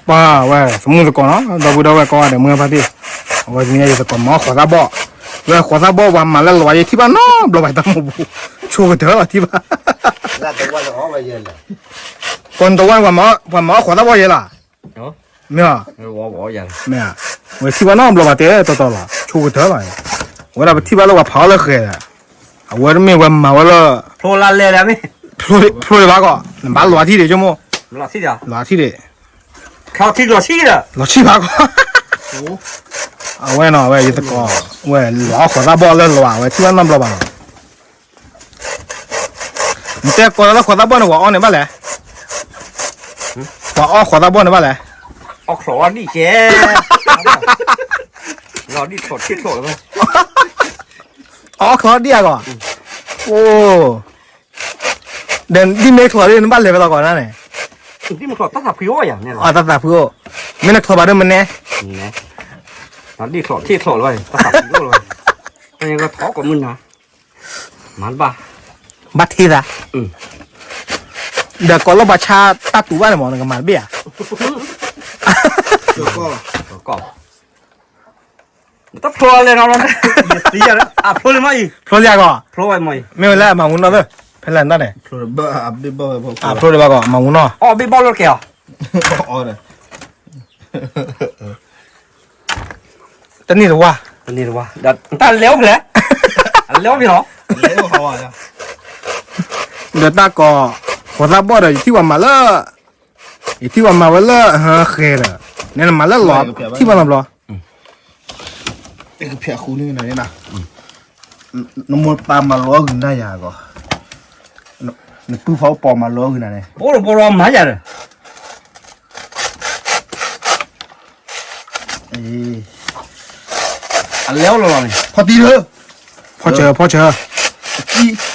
ပှၤဝဲ သမုၣ်သကိးနီၤ ဒီပုၢ်ဒီဝဲၢ်ကိးဂၤဒဲးမုၢ်ဖါတံၢ်, အဝဲသ့ၣ်ညါယသကိးမၤအီၣ်ဃိးသၣ်ဘီၣ်, ဝဲဃိးသၣ်ဘီၣ်ပှၤမၤလၢလီၤယထံၣ်ဘၣ်နီတဘျီဘၣ်တၢ်မူပူၤ, ဆိကတၢၢ်လီၤထံၣ်ဘၣ်, ပှၤတဝါန့ၣ် ပှၤမၤအီၣ်ဃိးသၣ်ဘီၣ်ယဲလီၤ, မ့ၢ်, ဝဲထံၣ်ဘၣ်နီတဘျီဘၣ်တဲတီတီလီၤ ဆိကတၢၢ်လီၤ, အဝဲဒၣ်ပထံၣ်ဘၣ်လၢပှၤဖးအီၣ်လၢဃဲၤဒီး, အဝဲတမ့ၢ်ဝဲမၤဝဲလၢ ဖျိလၢလဲၤဒီးမ့ၢ်, ဖျိဒံးဘၣ်ကီး နဘၣ်လီၤထံၣ်ဒံးဆိကမိၣ်, လီၤထံၣ်ဒံး လီၤထံၣ်ဒီး, လီၤထံၣ်ဘၣ်ကီး, အဝဲနီၤ အဝဲယသကိး, ဝဲလီၤအီၣ်ဃိးသၣ်ဘီၣ်လၢလီၤ အဝဲထံၣ်ဘၣ်နီတဘျီဘၣ်နီၤ, နတဲကိးလၢဃိးသၣ်ဘီၣ်န့ၣ် ပှၤအီၣ်န့ၣ်ဘၣ်လဲၣ်, ပှၤအီၣ်ဃိးသၣ်ဘီၣ်န့ၣ်ဘၣ်လဲၣ်, အီၣ်ချီးဝဲဒံၣ်ကဲ, လီၤဒံၣ်ချီးထံချီးလီၤ, အီၣ်ချီးဒံၣ်အဂီၢ်, အိၣ် ဒီးဒ်မ့ၢ်ချီးဒ်နဘၣ်လဲၤဝဲလီၤကီးနၤန့ၣ်, တၢ်သးဖှံအိၣ်ယၤန့ၣ်လီၤ, အတၢ်သးဖှံအိၣ်, မ့ၢ်နချီးဘၣ်ဒ်မနုၤ, ဒ်ချီးထံချီးလီၤ, တၢ်သးဖှံအိၣ်လီၤ, တၢ်သးဖှံအိၣ်လီၤ, မၤတဘၣ်, ဘၣ်ထံသး, ဒီးကိးလၢပှၤဆါတၢ်တူာ်ဘၣ်န့ၣ်မး နကမၤတဘၣ်ဧါ, ကီး တဖျိလၢနီၤ, ယသံယၤလၢ အဖျိလံမ့ၢ်အံၤ, ဖျိလံယၤကီး, ဖျိဝဲမ့ၢ်အံၤ, မ့ၢ်ဝဲလၢအမၤမူနီၢ်သၢ, ဖဲလဲၣ်နတၢ်န့ၣ်, အဖျိဒံးဘၣ်ကီး မၤမူနီၢ်, အီၣ်ဘ့ၣ်ဘီၣ်လၢကဲၤအီၤ, တန့ၢ်တဝါ, တန့ၢ်တဝါ, တၢ်လဲၤအိၣ်ဖဲလဲၣ်, အလဲၤအိၣ်ဖဲလီၤ, ဒီးတၢ်ကိး, ဃိးသၣ်ဘီၣ်ဒီး ယထံၣ်ပှၤမၤလၢ ယထံၣ်ပှၤမၤဝဲလၢ ဃဲၤဒီး, နဲနမၤလၢလီၤ, ထံၣ်ဘၣ်နီတဘျီ, တကဖျိးဃူန့ၣ်, နမိၢ်ပၢ်မၤလိအီၣ်ဂုာ်နၤယၤကီး, နပုၢ်ဖးအိၣ်ပိာ်မၤလိအီၣ်ဂုာ်နၤန့ၣ်, ဘိၣ်တဘိၣ်ဒီးမၤယၤဒီး, အလဲၤအိၣ်လီၤလီၤန့ၣ်, ဖီတံၢ်လၢ, ဖီဆၢ, ဖီဆၢ,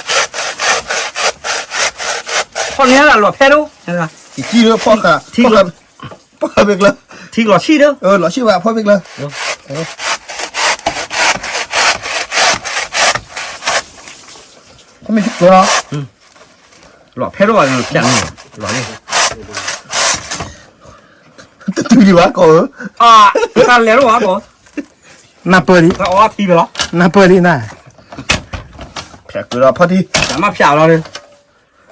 ဖီန့ၣ်လၢလီၤဖဲဒိၣ်, ယကံလၢဖီဃာ်, ဖီဃာ်, ဖီဃာ်မ့ၢ်ကျၢၤ, ထံလီၤဆံၣ်ဒီး, လီၤဆံၣ်ဘၣ်ဖီမ့ၢ်ကျၢၤ, ဖီမ့ၢ်ကျၢၤလီၤ, လီၤဖဲဒိၣ်ဘၣ်န့ၣ်, တတုၤဒံးဘၣ်ကီးဧၢ, တၢ်လဲၤဒိၣ်ဘၣ်ကီး, နၢ်ပၢၢ်လံ, နၢ်ပၢၢ်လံနၤ, ဖျဲးကလီၤဖီတံၢ်, မ့ၢ်ဖျဲးလီ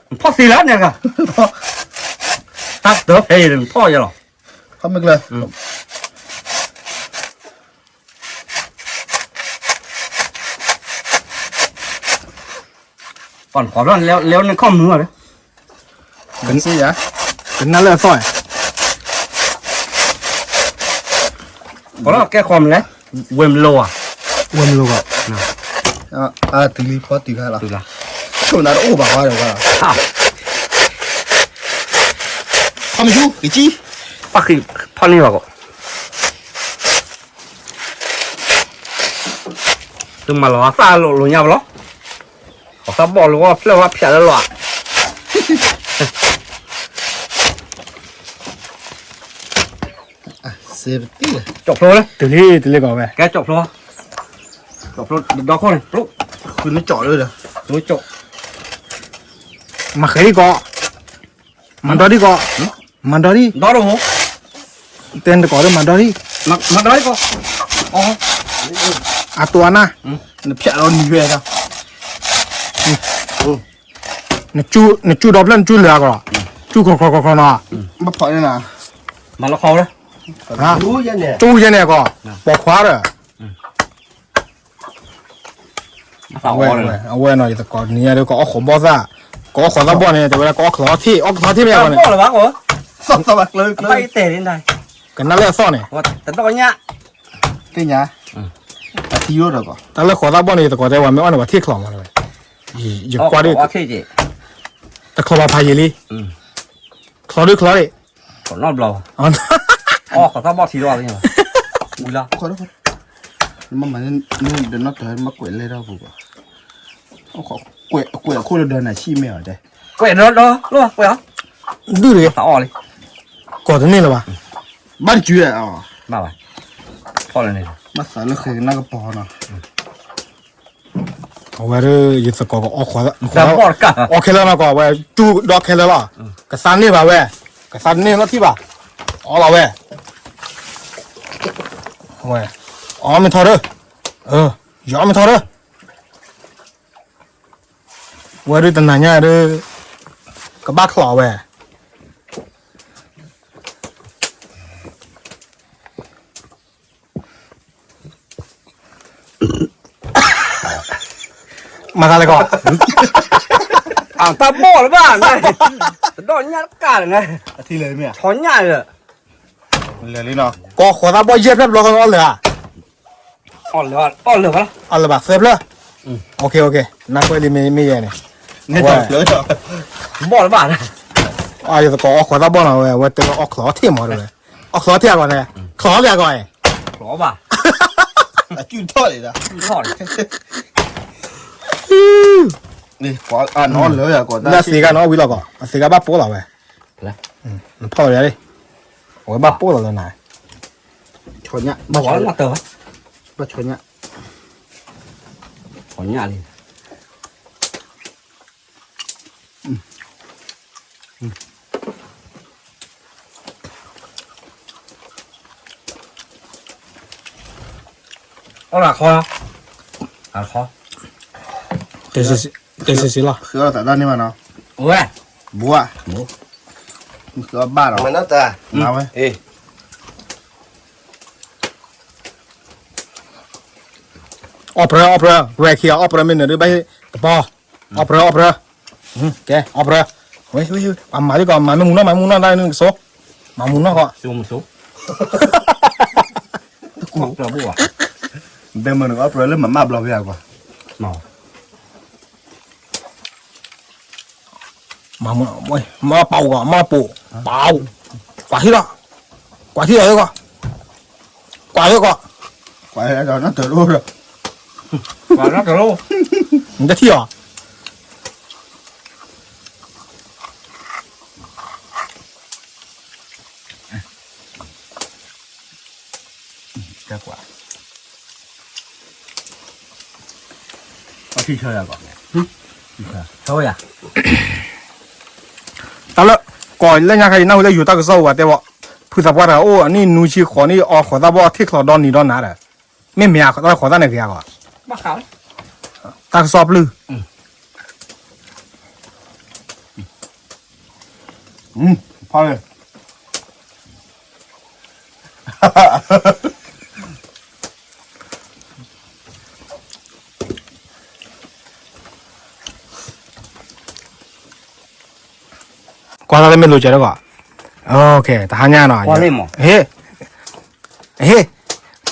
ၤ, ဖီသ့လၢန့ၣ်, တၢ်တဖဲအံၤဖီယလီၤ, ဖီမ့ၢ်ကျၢၤ ပှၤနခီဖျိလဲၤန့ၣ်ခီၣ်မုာ်ဘၣ်ဒီး, ကနၣ်လၢအသီၣ်, ကဲဃီမလဲၣ်, ဝဲမလိၤဧါ, ဝဲမလိၤဘၣ်, တုၤလံဖီတုၤခါလီၤ, ဆိၣ်နၤတအိၣ်ဘၣ်ဝဲဒီး, ဖီမ့ၢ်ဆူကကံ, ပၣ်ဃံဖီန့ၢ်ဘၣ်ကီး သုမၤလီၤသၣ်လိၤလိၤညါပလီၤ, အသၣ်ဘီၣ်လီၤဝဲဖျၢၣ်ဝဲဖျဲးလၢလီၤ, ကၠီၣ်ဖျိလၢ, တုၤလံ တုၤလံကီးဝဲ, ကဲကၠီၣ်ဖျိ, ကၠီၣ်ဖျိဒီခိၣ်န့ၣ်, ဃုနကၠီၣ်လၢဒီး, မၤဃဲၤဒံးကီး, မၤဒီဒံးကီး, မၤဒီဒံး, တဲနတကိးဒီးမၤဒီဒံး, မၤဒီဒံးကီး, အတိၢ်အနၢ်, နဖျဲးလီၤနံၤဝဲဒၣ်, နကၠူဒီဖျၢၣ်နကၠူလၢာ်အကီး, ကၠူခီခီခီခီနီၤ, မၤလီၤခီဝဲ, ကၠူယဲန့ၣ်အကီး, ပိာ်ခွါဒီး အဝဲ, အဝဲနီၤ ယသကိးနံၤညါဒီး ကအီၣ်ဃိးဘီၣ်သၣ်, ကအီၣ်ဃိးသၣ်ဘီၣ်န့ၣ် တဲဝဲဒၣ် ကအီၣ်ချီထံၣ်, အီၣ်ချီထံၣ်မ့ၢ်ဝဲန့ၣ်, ကနၣ်လၢအသီၣ်န့ၣ်, တၢ်လၢဃိးသၣ်ဘီၣ်န့ၣ် ယသကိးတဲဝဲမ့ၢ်အီၣ်န့ၣ် ပှၤထံၣ်ချီမးဝဲ, ယကွၢ်ဒ်, တချီဘၣ်ဖးယံာ်လံ, ချီဒ်ချီဒ် မ့ၢ်မၤန့ၣ်, ကွဲးဒီးဒီးလီၤကွဲးအီၤ, ဒုးတဂ့ၤ, ကိးတန့ၢ်လၢၤဘၣ်, ဘၣ်တကွံာ်, ဘၣ်သးလၢဃဲၤကနၣ်ကပီၤနီၤ, အဝဲဒၣ်ယသကိးကအီၣ်ဃိး, အီၣ်ခဲလၢာ်နီၤကီး အဝဲကၠူဒီခဲလၢာ်လီၤ, ကသါန့ၢ်ဘၣ်ဝဲ, ကသါတန့ၢ်နီတထံၣ်ဘၣ်, အ အီၣ်လီၤဝဲ, ဝဲ, အီၣ်မ့ၢ်ထီၣ်ဒၢ, ယအီၣ်မ့ၢ်ထီၣ်ဒၢ, ဝဲဒုးတနၤညါဒုး, ကဘၣ်ချီးဝဲ မၤသးလဲၣ်ကီး, အတၢ်ဘီၣ်လၢၤဘၣ်, တဒီၣ်ညၣ်တကးလၢၤ, ဆီညၣ်လၢ, ကီးဃီၤသးဘီၣ်ယဲၢ်ဖျၢၣ်ဘျီကအီၣ်လၢၤဧါ, အီၣ်လၢၤဘၣ်သၢဖျၢၣ်, နကွဲးလံမ့ၢ်ယဲၢ်န့ၣ်, ဘီၣ်လၢၤဘၣ်, ယသကိးအီၣ်ဃီၤသးဘီၣ်နီၤဝဲ, ဝဲတဲအီၣ်ချီးထံၣ်မးတဝဲ, အီၣ်ချီးထံၣ်အဂီၢ်န့ၣ်, ချီးထံၣ်အဂီၢ်, လၢအသ့ကနီၣ်ဝံၤလီၤကီး, အသ့ကဘၣ်ပိၢ်လီၤဝဲ, နဖီၣ်လီၤယၤ, အဝဲဘၣ်ပိၢ်လီၤလၢနၤ, ဘၣ်ဆီညၣ်, အီၣ်လၢခီ, ခီ, တဲဆံးဆံးလီၤ, ဃုအီၣ်သးတၢ်န့ၢ်ဘၣ်နီၤ, ဝဲ, ဘိး, ဃုအီၣ်ဘၣ်လီၤ, ဝဲ အီၣ်ပြၢ အီၣ်ပြၢ ရဲၣ်ခံဂၤ အီၣ်ပြၢမ့ၢ်နၢၤဒုးဘၣ်ဟ့ၣ်တပီၢ်, အီၣ်ပြၢ အီၣ်ပြၢ, ကဲ အီၣ်ပြၢ, ဝဲ ပှၤမၤလံကီး မၤမ့ၢ်မူနီၢ် မၤမူနီၢ်ဒၣ်နကစိ, မၤမူနီၢ်ကီး, ဘဲမုၢ်နကအီၣ်ပြၢလၢမၤမၢ်ဘျီဖဲအကွၢ် မၤပာ်ကီး မၤပာ်, ပာ်, ကွၢ်ထံၣ်လီၤ, ကွၢ်ထံၣ်လီၤကီး, ကွၢ်လၢကီး, ကွၢ်လၢကီး, နတထံၣ်အီၤ, ကွၢ်, ထံၣ်ဆၢယၤကီး, ဆၢဝဲယၤ တၢ်လၢ ကီးလၢညါခါအံၤ နၢ်ဟူလၢယိၤတၢ်ကစီၣ်အိၣ်ဝဲတဲဘၣ်, ဖုသးပှၢ်တဂၤအိၣ်အနံၣ်နွံဆံဃိးနံၣ် အီၣ်ဃီၤသၣ်ဘီၣ်ထံၣ်ချီဒီနံၤဒီနၤဒီး, မ့မ့ၢ်အဃီသၣ်န့ၣ်ဂ့ၤအဂီၢ်, တၢ်ကစီၣ်ပျုၢ်, ဖီလၢ ကွၢ်လၢမ့ၢ်လိၤကဲးဒီးကွၢ်, တဟါညါနီၤ, ဟ့ၣ်,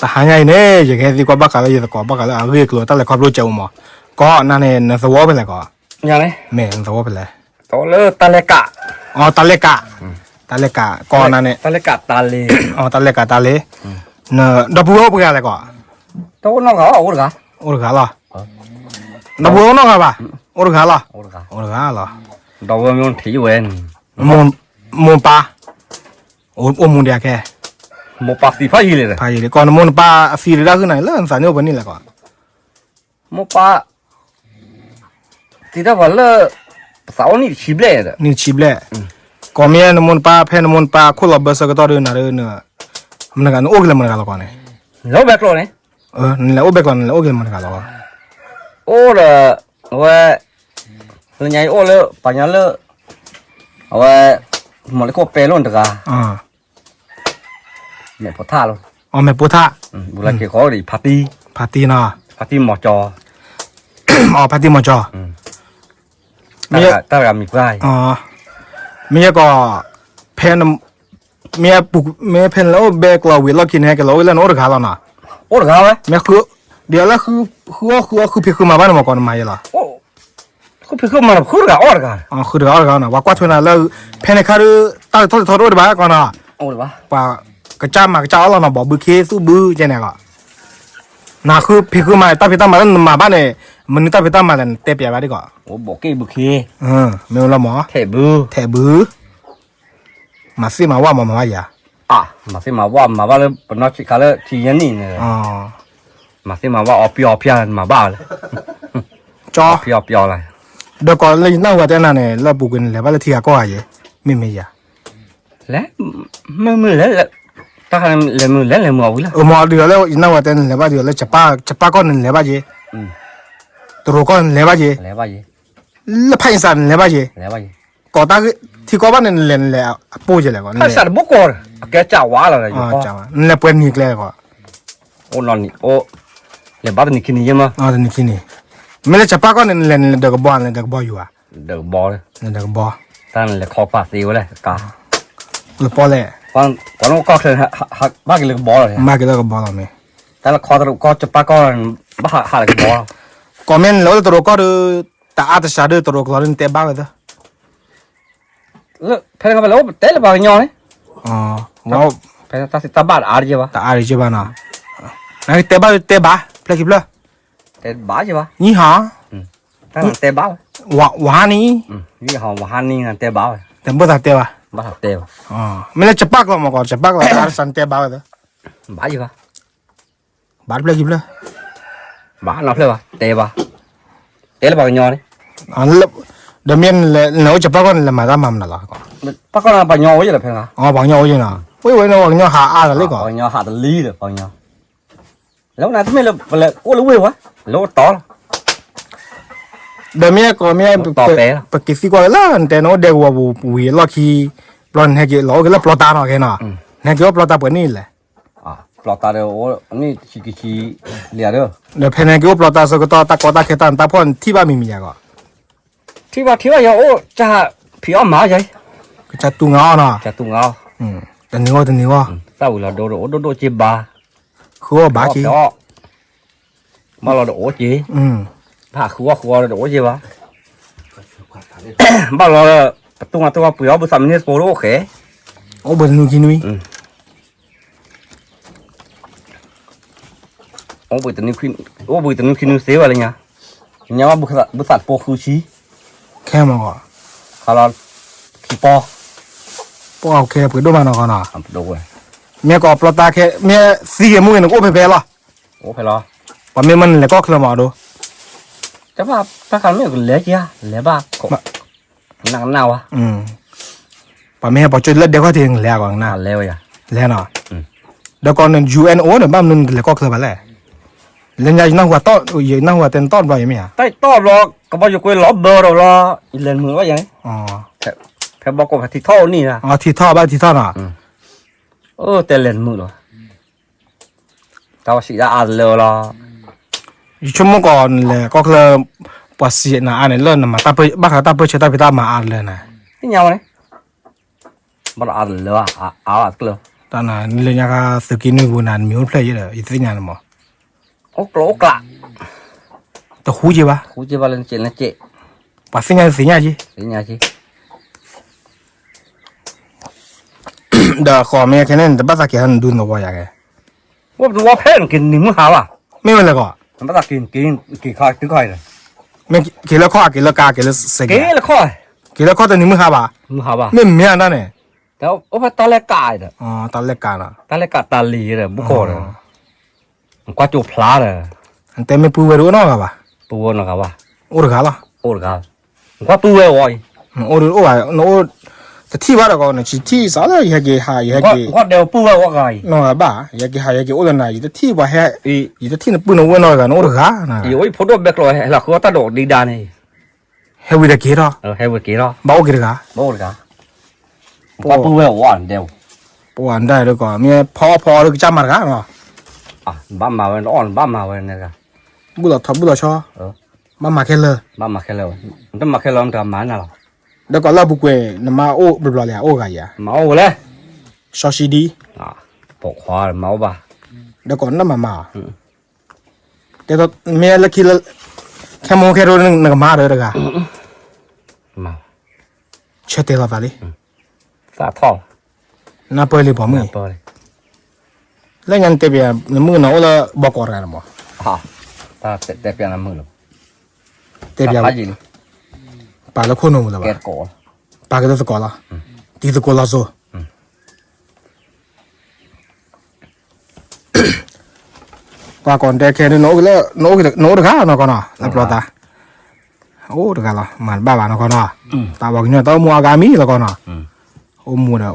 တဟါညါအံၤန့ၣ် ယကဟဲသံကွၢ်ဘၣ်ဃးလၢယသကိးဘၣ်ဃးလၢအဂ့ၢ်အကျိၤတၢ်လဲၤခီဖျိကဲးအိၣ်မး, ကီးနၤန့ၣ် နသဝီဖဲလဲၣ်ကီး, မ့ၢ်နသဝီဖဲလဲၣ်, လၢတၢ်လဲၤကး, အတၢ်လဲၤကး, တၢ်လဲၤကး ကီးနၤန့ၣ်, တၢ်လဲၤကးတၢ်လ့, အတၢ်လဲၤကးတၢ်လ့, ဒီပုၢ်ဝဲၢ်အိၣ်ပှဲၤဂၤလဲၣ်ကီး, အိၣ်တဂၤလီၤ, ဒီပုၢ်ဝဲၢ်အိၣ်နီတဂၤဘၣ်, အိၣ်တဂၤလီၤ, အိၣ်တဂၤလီၤ, ဒီးဝဲမ့ၢ်ထံၣ်ဝဲ, မိၢ်ပၢ်, အိၣ်မူဒံးအခဲ, မိၢ်ပၢ်သံဖးယံာ်လံ, ဖးယံာ်လံ, ကီးနမိၢ်နပၢ်အသံဒၣ်ဟုၣ်နၤလၢနသးန့ၣ်အိၣ်ပှဲၤနံၣ်လဲၣ်ကီး, မိၢ်ပၢ် သံတၢ်ပှၤလၢ ပသးအိၣ်နံၣ်တဆံဘျဲၣ်ဒီး, နံၣ်တဆံဘျဲၣ်, ကီးမ့ၢ်နမိၢ်နပၢ် ဖဲနမိၢ်နပၢ်ခိၣ်လီၤဘၢဆၢကတီၢ်ဒီးနၤဒီး, မနုၤဂၤနအိၣ်က့ၤလၢမနုၤဂၤလီၤကီးန့ၣ်, လၢဘဲကျိန့ၣ်, နလဲၤအိၣ်ဘဲကျိန့ၣ် နလဲၤအိၣ်က့ၤလၢမနုၤဂၤလီၤကီး, အိၣ်ဒီး, အဝဲ, လၢညါအံၤအိၣ်လၢ ပှၤညါလၢ, အဝဲ, မၤလၢခိၣ်ပဲလိၣ်တဂၤ မဲာ်ဖိထၣ်လီၤ, အမဲာ်ဖိထၣ်, ဘူးလၢက့ၤဃီဒီးဖါတံၢ်, ဖါတံၢ်နီၤ, ဖါတံၢ်မီၤကၠီ, အဖါတံၢ်မီၤကၠီ, မ့ၢ်, တၢ်တဂၤမံၤပှၢ်အံၤ, မ့ၢ်ယဲကီး, ဖဲ, မ့ၢ်, မ့ၢ်ဖဲနလဲၤအိၣ်ဘဲကျိဝံၤလီၢ်ခံန့ၣ် ဟဲက့ၤလီၤအိၣ်လၢနအိၣ်တဂၤလီၤနီၤ, အိၣ်တဂၤဝဲ, မ့ၢ်, ဒီးလၢ, ဃုအီၣ်ဃုအီဃုဖံးဃုမၤဘၣ်န့ၣ်မ့ၢ်ကီးနမၤယဲလီၤ ဃုဖံးဃုမၤဃုတဂၤအီၣ်တဂၤ, ဃုတဂၤအီၣ်တဂၤနီၤ, ပှၤကွၢ်ထွဲနၤလၢ, ဖဲန့ၣ်ခါဒီး, တၢ်လဲၤထီၣ်လဲၤထီတအိၣ်ဒံးဘၣ်ကီးနီၤ, ပှၤ, ကစၢ်မၤကစၢ်အီၣ်လီၤနီၤ ဘီဘုခ့သူၣ်ဘုကဲန့ၣ်ကီး, နဃုဖံးဃုမၤတၢ်ဖံးတၢ်မၤလၢနမၤဘၣ်န့ၣ်, မနုၤတၢ်ဖံးတၢ်မၤလဲၣ်နတဲပျးဘၣ်ဒံးကီး, မ့ၢ်လီၤမး, ထဲးဘု, မၤသ့ၣ်မၤဝၣ်မၤမၤဘၣ်ယၤ, မၤသ့ၣ်မၤဝၣ်မၤဘၣ်လၢပနီၢ်ဆံးခါလၢထံယဲၢ်နံၣ်န့ၣ်, မၤသ့ၣ်မၤဝၣ်အီပျီအီပျီမၤဘၣ်လၢ, ကၠီ, အီပျီအီပျီလၢ, ဒီးကီးလၢယနၢ်ဟူဝဲတဲနၤန့ၣ် လၢအပူၤကွံာ်န့ၣ် လဲၤဘၣ်လၢထံဂၤကီၢ်ဂၤယဲ, မ့မ့ၢ်ယၤ, လဲၤ, မုာ်မုာ်လဲၤ, တၢ်ခါလဲၤမုာ်လဲၤ လဲၤမုာ်အီၤဝံၤလီၤ. အမ့ၢ်ဒုးအီၤလၢ ယနၢ်ဝဲတဲနလဲၤဘၣ်ဒုးအီၤလၢ ကပၢ်ကီၢ်န့ၣ်နလဲၤဘၣ်က့ၤ, တရိးကီၢ်န့ၣ်နလဲၤဘၣ်က့ၤ, လၢဖးအံစၢ်န့ၣ်နလဲၤဘၣ်က့ၤ, ကိးတၢ်ဂ့ၢ်ထံကီၢ်ဘၣ်န့ၣ် နလဲၤနလဲၤအပိၢ်ကလဲၣ်ကီး, ဖးအံစၢ်တဘိကီး, အကဲစၢ်ဝါလီၤ, နလဲၤပှဲၤနံၤကျဲကီး, အိၣ်နီၢ်နံၤအိၣ်, လဲၤဘၣ်တနံၤခံနံၤယဲမး, တနံၤခံနံၤ, မ့ၢ်လၢကပၢ်ကီၢ်န့ၣ် နလဲၤနလဲၤဒီးကဘီ နလဲၤဒီးကဘီယူၤဧါ, ဒီးကဘီ, ဒီးကဘီ, တၢ်နလဲၤခီပာ်သ့ဝဲလဲၣ်, လပီလဲၣ်, ပှၤနအိၣ်ကီၢ်ချၢ, ဘၣ်က့ၤလၢကဘီလီၤ, ဘၣ်က့ၤလၢကဘီလီၤမ့ၢ်, တၢ်လၢခီတရိးကီၢ် ကပၢ်ကီၢ်, ဘၣ်ဟးလၢကဘီလီၤ, ကိးမ့ၢ်နလဲၤအိၣ်လၢတရိးကီၢ်ဒီး, တအါတစှၤဒီးတရိးကျီၤဒီးနတဲဘၣ်ဝဲသၢ ဖဲန့ၣ်ခီဖဲလဲၣ် အိၣ်ပတဲလၢပှၤကညီန့ၣ်, ဖဲတၢ်သ့တၢ်ဘၣ်တအါတက့ၢ်ဘၣ်, တအါတက့ၢ်ဘၣ်နီၤ, နကတဲဘၣ်တဲဘၣ် ဖျဲၣ်ခံဖျၢၣ်, တဲဘၣ်က့ၢ်ဘၣ်, နံၤဟီ, တၢ်တဲဘၣ်ဝဲ, ဝဟါနံၤ, ဝဟါနံၤတဲဘၣ်ဝဲ, တဘၣ်သးတဲဘၣ်, မ့ၢ်လၢကပၢ်ကျီၤမ့ၢ်ကီး ကပၢ်ကျီၤ တအါတစှၤနတဲဘၣ်ဝဲသၢ, ဘၣ်က့ၢ်ဘၣ် ဘၣ်တဖျၢၣ်ခံဖျၢၣ်, ဘၣ်နီတဖျၢၣ်ဘၣ်, တဲဘၣ်, တဲလၢပှၤကညီန့ၣ်, ဒီးမ့ၢ်နလဲၤအိၣ်ကပၢ်ကီၢ်န့ၣ် လဲၤမၤတၢ်မၤမနုၤလီၤ, ပှၤကညီအိၣ်ယဲလီၤဖဲ, ပှၤကညီအိၣ်ယဲနီၤ, ဝဲဝဲန့ၣ်ပှၤကညီဟးအါလီၤလံကီး, ပှၤကညီဟးတလံဒီးပှၤကညီ, လၢနတမ့ၢ်လၢပလဲၤအိၣ်လၢဝ့ၢ်ဝဲ, လၢအိၣ်တီလီၤ, ဒီးမ့ၢ်ကီးမ့ၢ်, ပက့ၤသံကွၢ်လၢ နတဲနအိၣ်ဒဲကဝီၤပူၤဝံၤအလီၢ်ခံ, ဘျီနဟဲက့ၤလီၤအိၣ်က့ၤလၢပျီတၢ်နီၤကဲနီၤ, နဟဲက့ၤအိၣ်ပျီတၢ်ပှဲၤနံၣ်လဲၣ် ပျီတၢ်ဒီးအိၣ်နံၣ်တဆံခံဆံလံဒီး, ဒီးဖဲနဟဲက့ၤအိၣ်ပျီတၢ်ဆၢကတီၢ် တၢ်ကီတၢ်ခဲတၢ်နတၢ်ဖှီၣ်နထံၣ်ဘၣ်မံၤမံၤယါကီး, ထံၣ်ဘၣ်ထံၣ်ဘၣ်ယၤအိၣ်ကၢ်ဖံးအီၣ်မၤအီၣ်ယၤ, ကစၢ်တူၢ်ငါအီၣ်နီၤ, ကစၢ်တူၢ်ငါအီၣ်, တနံၤဂီၢ်တနံၤဂီၢ်, သၣ်ဝံၤလီၤဒိဒီးအိၣ်ဒိၣ်ဒိၣ်က့ဘါ, ဃုအီၣ်ဘါက့, ဘၣ်လီၤဒီးအိၣ်က့, ဘၣ်ဃုအီၣ်ဃုအီဒီးအိၣ်က့ဘၣ်, ဘၣ်လီၤဒီး, ပတူၢ်မၤတူၢ်ပှ့ၤအီၣ်ဘုသးမနုၤသကိးဒီးအိၣ်ဃဲ, အိၣ်ဘှံးတနွံခံနွံ, အိၣ်ဘှံးတနွံခံနွံသ့ဘၣ်လၢညါ, ညါဘၣ်ဘုသးတပိာ်ဃုဆံ, ခဲမး, ခါလီၤ, ခံပီ, ပီခဲပှ့ၤဒိၣ်မးနီၤကီးနီၤ, မ့ၢ်ကီးပျီတၢ်ခဲ မ့ၢ်သံဂ့ၤမူဂ့ၤန့ၣ် ကအိၣ်ဖဲဖဲလီၤ, အိၣ်ဖဲလီၤ, ပှၤမ့ၢ်မၢနလဲၤကီၢ်ချၢမးဒိ, တဘၣ်တၢ်ခါမ့ၢ်ကလဲၤက့ၤဧါ လဲၤဘၣ်, နကနၣ်ဝဲ, ပှၤမ့ၢ်ဟဲပိာ်ကၠိလၢဒဲကီၢ်ထံးန့ၣ် လဲၤအဂီၢ်နကနၣ်, လဲၤနီၤ, ဒီးကီးန့ၣ် ယူၣ်အ့ၣ်အိၣ်န့ၣ် ဘၣ်မနုၤနတလဲၤကီၢ်ချၢဘၣ်လဲၣ်, လၢညါယနၢ်ဟူ, ယနၢ်ဟူတဲနတီၢ်တဘျီအံၤမ့ၢ်ဧါ, တၢ်တီၢ်ဘျီ, ကဘီယူၤကွ့လီၤဘၢဒီးလီၤ, ယလဲၤနမုာ်ဘၣ်ယၤန့ၣ်, ဖဲဘီကီးဖဲထံထီၣ်အိၣ်န့ၣ်, ထံထီၣ်ဘၣ်ထံထီၣ်နီၤ, တဲလဲၤနမုာ်လီၤ, တၢ်ဝဲစံးဒၣ်အါတလၢလီၤ, ယဆိကမိၣ်ကီးနလဲၤကီၢ်ချၢ, ပှၤစံးနၤအါန့ၣ် လၢနမၤတၢ်ပၢၢ်ဆၢတၢ်ဖံးတၢ်မၤအါတလၢန့ၣ်, သ့ၣ်ညါဝဲန့ၣ်, ဘၣ်ဒီးအါတလၢဘၣ်, အါဘၣ်တကျၢၢ်, တၢ်နၤလၢညါခါသုးက့နွံပူၤနၤ နမံၤအိၣ်တဖျၢၣ်ယဲဒီး ယသ့ၣ်ညါန့ၣ်မး, အိၣ်ကျိအိၣ်ကျး, တဟူက့ဘၣ်, ဟူက့ဘၣ်လၢနကဲးလၢကဲး, ပှၤသ့ၣ်ညါသ့ၣ်ညါက့, သ့ၣ်ညါက့ ဒီးဃီမ့ၢ်ခဲန့ၣ် နတဘၣ်သးက့ၤဟဲနဒူနဝီယၤကဲ, ဝဲပနဝီဖဲနက့ၤနံၤမုၢ်ဟါဘၣ်, မ့ၢ်ဝဲလဲၣ်ကီး, နဘၣ်သးက့ၤက့ၤခီတုၤခီအံၤ, မ့ၢ်က့ၤလၢခီၣ် က့ၤလၢကါ က့ၤလၢစဲးကဲ, က့ၤလၢခီၣ်, က့ၤလၢခီၣ်တနံၤမုၢ်ဟါဘၣ်, မုၢ်ဟါဘၣ်, မ့ၢ်မ့ၢ်အတၢ်န့ၣ်, အိၣ်ဖဲတၢ်လဲၣ်ကးဒီး, တၢ်လဲၣ်ကးနီၤ, တၢ်လဲၣ်ကးတၢ်လံၤဒီး ဘူးကီးဒီး, နကွၢ်ကၠိဖျါဒီး, နတဲမ့ၢ်ပုၢ်ဝဲၢ်တအိၣ်နီတဂၤဘၣ်, ပုၢ်ဝဲၢ်နီတဂၤဘၣ်, အိၣ်တဂၤလီၤ, အိၣ်တဂၤ, နကွၢ်ပုၢ်ဝဲၢ်ဝဲအံၤ, နအိၣ်ဒီးအိၣ်ဘၣ်, နအိၣ်, တထံၣ်ဘၣ်ဒီးကီး နဆံးထံၣ်စးလၢယဟဲက့ၤဟး ယဟဲက့ၤ, နကွၢ်ဒဲးပုၢ်ဝဲၢ်ဝဲဂၤအံၤ, နီတဂၤဘၣ်, ယဟဲက့ၤဟး ယဟဲက့ၤအိၣ်လၢနၤ ယတထံၣ်ပှၤဟဲ, ယတထံၣ်နပုၢ်နဝဲၢ်နီတဂၤ နအိၣ်တဂၤ, ယအိၣ်ယဖိဒိၣ်ဘဲကျိးဟဲလီၤဃုအီၣ်တၢ်ဒိးဒံးဒါန့ၣ်, ဟဲဝံၤဒီးက့ၤထီၣ်, ဟဲဝံၤက့ၤထီၣ်, ဘၣ်အိၣ်က့ၤတဂၤ, ဘၣ်အိၣ်တဂၤ, ပှၤပုၢ်ဝဲၢ်ဝဲဒဲး, ပှၤဒဲးဒီးကီး မ့ၢ်ဖီအီၣ်ဖီအီဒီးကစၢ်မၤတဂၤနီၤ, ဘၣ်မၤဝဲ နအီၣ်နဘၣ်မၤဝဲန့ၣ်တဂၤ, ဘူၣ်လီၤထီဘူၣ်လီၤဆီ, ဘၣ်မၤခဲလၢာ်, ဘၣ်မၤခဲလၢာ်, နတမၤခဲလၢာ် နတမၤနၤလီၤ, ဒီးကီးလၢအပူၤကွံာ် နမါအိၣ်ဘျီဘျီလံ အိၣ်ဂၤယၤ, မၤအိၣ်ဝဲလဲၣ်, စီဆှံဒံ, ပိာ်ခွါမၤအိၣ်ဘၣ်, ဒီးကီးနတမၤမၤ, တဲမ့ၢ်လၢခံလၢ, ခဲမုၢ်ခဲထီၣ် နကမၤဒီးတဂၤ, ဆၢတဲာ်လီၤသးလံ, သးထီၣ်, နၢ်ပၢၢ်လံပိာ်မုၣ်, လၢညါနတဲပျး နမုၣ်ကနီၤအိၣ်လၢဘီကီးတဂၤန့ၣ်မး, တဲပျးနမုၣ်လီၤ, တဲပျး, ပာ်လၢခိၣ်နူာ်ပူၤလၢၤဘၣ်, ပာ်က့ၤလၢသကိးလီၤ, တံၤသကိးလီၤစိၤ ပှၤကိးတဲခဲန့ၣ် နအိၣ်တဂၤနီၢ်ကီၢ်နီၤ လၢပျီသး, အိၣ်တဂၤလီၤ မၤတဘၣ်ဘၣ်နီၢ်ကီၢ်နီၤ, တၢ်ပှၤကညီတၢ်အိၣ်မူအါဂၤမံၤလီၤကီၢ်နီၤ, အိၣ်မူဒီး